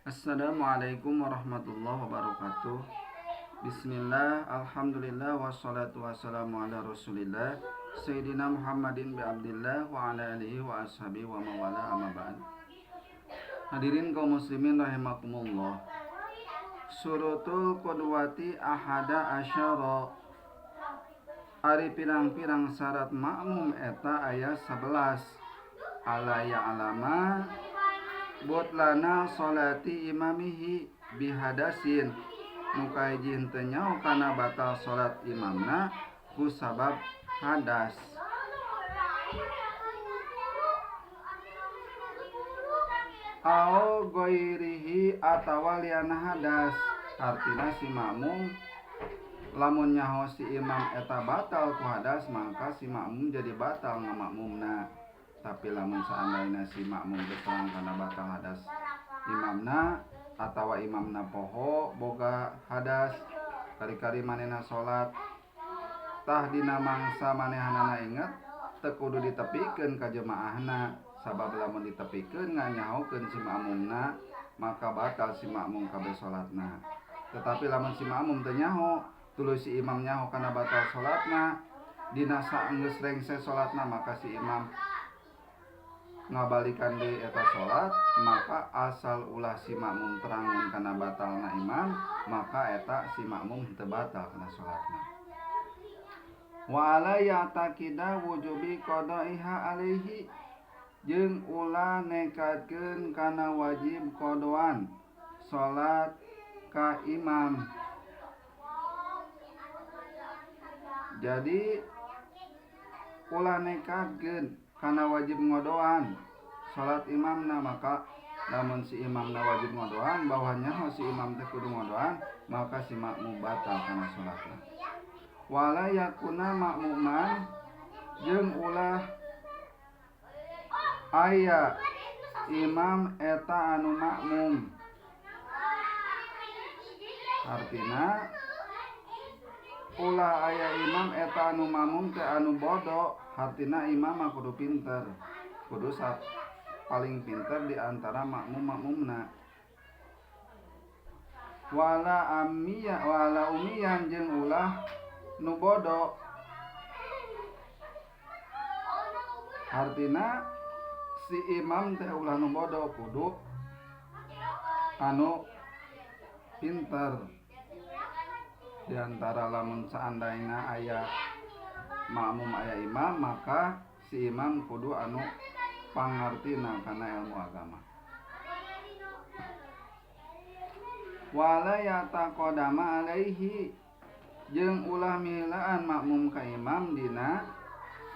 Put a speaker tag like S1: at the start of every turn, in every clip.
S1: Assalamualaikum warahmatullahi wabarakatuh. Bismillah, alhamdulillah, wassalatu wassalamu ala rasulillah Sayyidina Muhammadin bi abdillah wa ala alihi wa ashabihi wa mawala, amma ba'd. Hadirin kaum muslimin rahimakumullah. Syurutul qudwati ahada asyara. Ari pirang-pirang syarat makmum eta aya 11. Alla ya'lama butlana sholati imamihi bihadasin, nu kahiji henteu nyaho kana batal salat imamna ku sabab hadas. Au ghairihi atawa liana hadas. Artina si makmum lamun nyaho si imam eta batal ku hadas, maka si makmum jadi batal ngamakmumna. Tapi lamun seandainya si makmum terang karena batal hadas imamna atawa imamna poho boga hadas, kari-kari manehna salat, tah dina mangsa manehanana inget, teu kudu ditepikeun ka jemaahna, sabab lamun ditepikeun nganyahokeun si makmumna, maka batal si makmum kabeh salatna. Tetapi lamun si makmum teu nyaho, tuluy si imam nyaho kana batal salatna dina saenggeus rengse salatna, maka si imam ngabalikan deui eta salat. Maka asal ulah si makmum terangun kana batalna imam, maka eta si makmum teu batal kana salatna. Wa ala ya'taqida wujubi qada'iha alaihi, jeung ulah nekadkeun kana wajib qadoan salat ka imam. Jadi ulah nekadkeun kana wajib ngodoan salat imamna, maka lamun si imamna wajib ngodoan, bahwa nyaho si imam teh kudu ngodoan, maka si makmum batal kana salatna. Wala yakuna makmuman, jeung ulah aya imam eta anu makmum. Artina ulah aya imam eta anu makmum teh anu bodoh. Hartina imam mah kudu pinter, kudu paling pinter di antara makmum-makmumna. Wala ammiya wala umiyan, jeung ulah nu bodoh. Hartina si imam teh ulah nu bodoh, kudu anu pinter. Di antara lamun seandainya aya makmum aya imam, maka si imam kudu anu pangartina kana ilmu agama. Wala yataqaddama alaihi, jeung ulah milaan makmum ka imam dina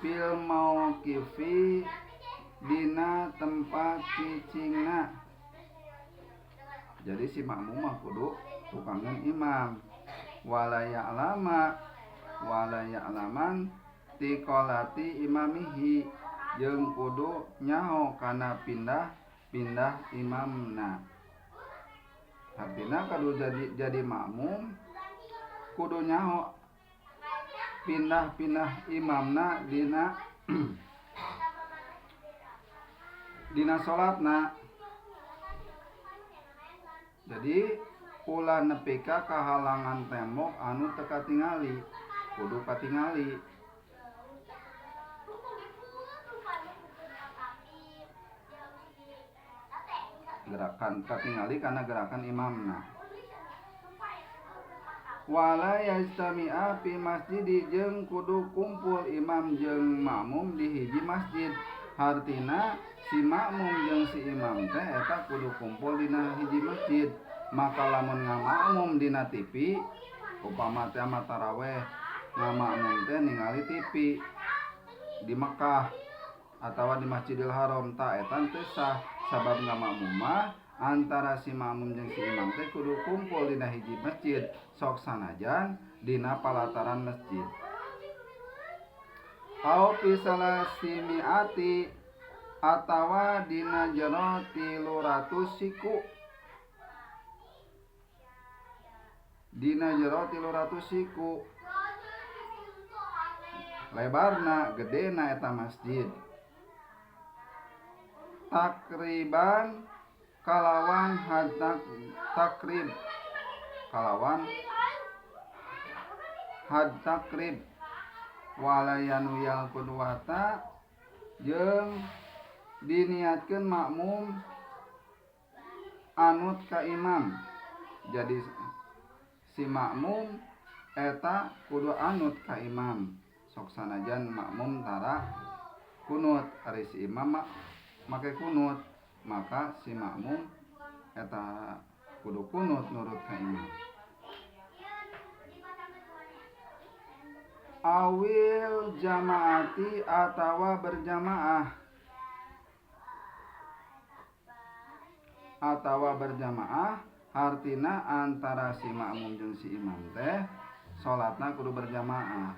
S1: fil mauqifi, dina tempat cicingna. Jadi si makmum mah kudu tukangan imam. Wala ya'lama wala ya'laman tiqalati imamihi, jeung kudu nyaho kana pindah-pindah imamna. Artina kudu jadi makmum kudu nyaho pindah-pindah imamna dina dina salatna. Jadi ulah nepi ka kahalangan tembok anu teu katingali, kudu katingali. Gerakan katingali karena gerakan imamna. Wala yajtami'a fi masjidi, jeung kudu kumpul imam jeung makmum di hiji masjid. Hartina si makmum jeung si imam teh eta kudu kumpul dina hiji masjid. Maka lamun ngamakmum dina TV, upama teh ama taraweh ngamakmum teh ningali TV di Mekah atawa di Masjidil Haram, ta eta teu sah, sabab ngamakmum mah antara si makmum jeung si imam teh kudu kumpul dina hiji masjid, sok sanajan dina palataran masjid. Au fi salasimiati, atawa dina jero 300 siku. Dina jero 300 siku lebarna, gedena eta masjid. Takriban kalawan had takrib kalawan had takrib wala yanwiyal qudwata jeung diniatkeun makmum anut ka imam. Jadi si makmum eta kudu anut ka imam sok sanajan makmum tara kunut, ari si imam make kunut, maka si makmum eta kudu kunut nurut ka imam. Awil jamaati atawa berjamaah atawa berjamaah artina antara si makmum jeung si imam teh salatna kudu berjamaah.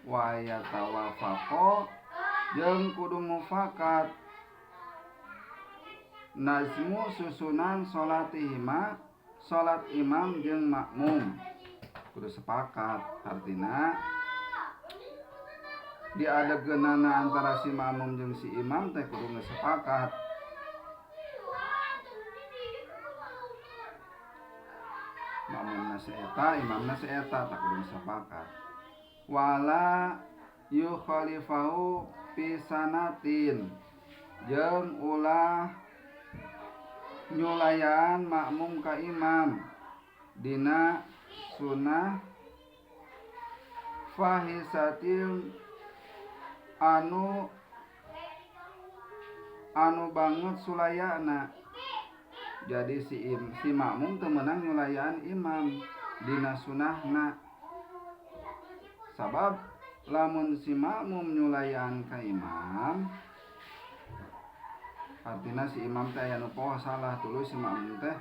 S1: Wa yatawafaqo jeung kudu mufakat nazmu susunan salatihima salat imam jeung makmum kudu sepakat. Artina diadegeunana antara si makmum jeung si imam teh kudu geus sepakat. Makmumna si eta, imamna si eta, tak kudu sepakat. Wala yukhalifahu pisanatin jeung ulah nyulayaan makmum ka imam dina sunah fahisatil anu anu banget sulayana. Jadi si makmum teu meunang nyulayaan imam dina sunahna. Sabab lamun si makmum nyulayaan ka imam, artina si imam teh aya nu poho salah, tuluy si makmum teh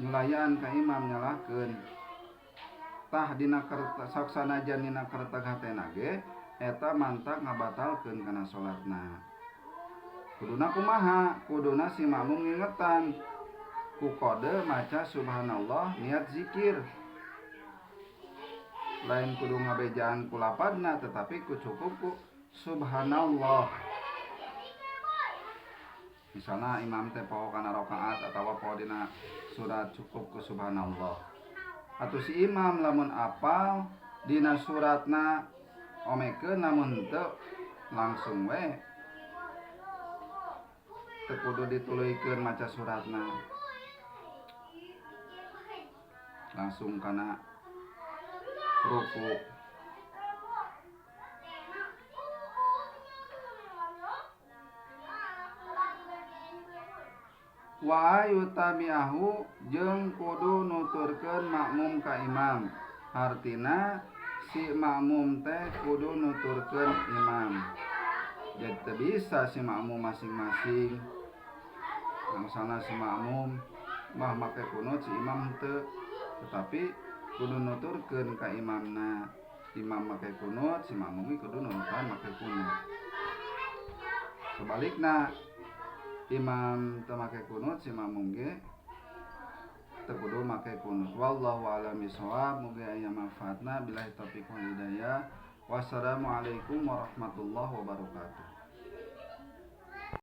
S1: nyulayaan ka imam nyalahkeun. Tah dina sok sanajan dina kerteg hatena ge eta mantak ngabatalkeun kana salatna. Kuduna kumaha? Kuduna si makmum ngingetan ku kode maca subhanallah niat zikir. Lain kudu ngabejaan ku lapadna, tetapi ku cukup ku subhanallah. Misalnya imam teh poho kana rakaat atawa poho dina surat, cukup ku subhanallah. Atau si imam lamun apal dina suratna omekeun, lamun henteu langsung we teu kudu dituluykeun maca suratna, langsung kana ruku. Wa ayutabi'ahu jeung kudu nuturkeun makmum ka imam. Hartina si makmum teh kudu nuturkeun imam. Jadi teu bisa si makmum masing-masing. Misalna si makmum mah make kunut, si imam henteu, tetapi kudu nuturkeun ka imamna. Imam make kunut, si makmum kudu nurutan make kunut. Sebalikna imam teu make kunut, si makmum ge teu kudu make kunut. Wallahu a'lam bishawab. Mugi aya manfaatna. Billahi taufiq wal hidayah. Wassalamualaikum warahmatullahi wabarakatuh.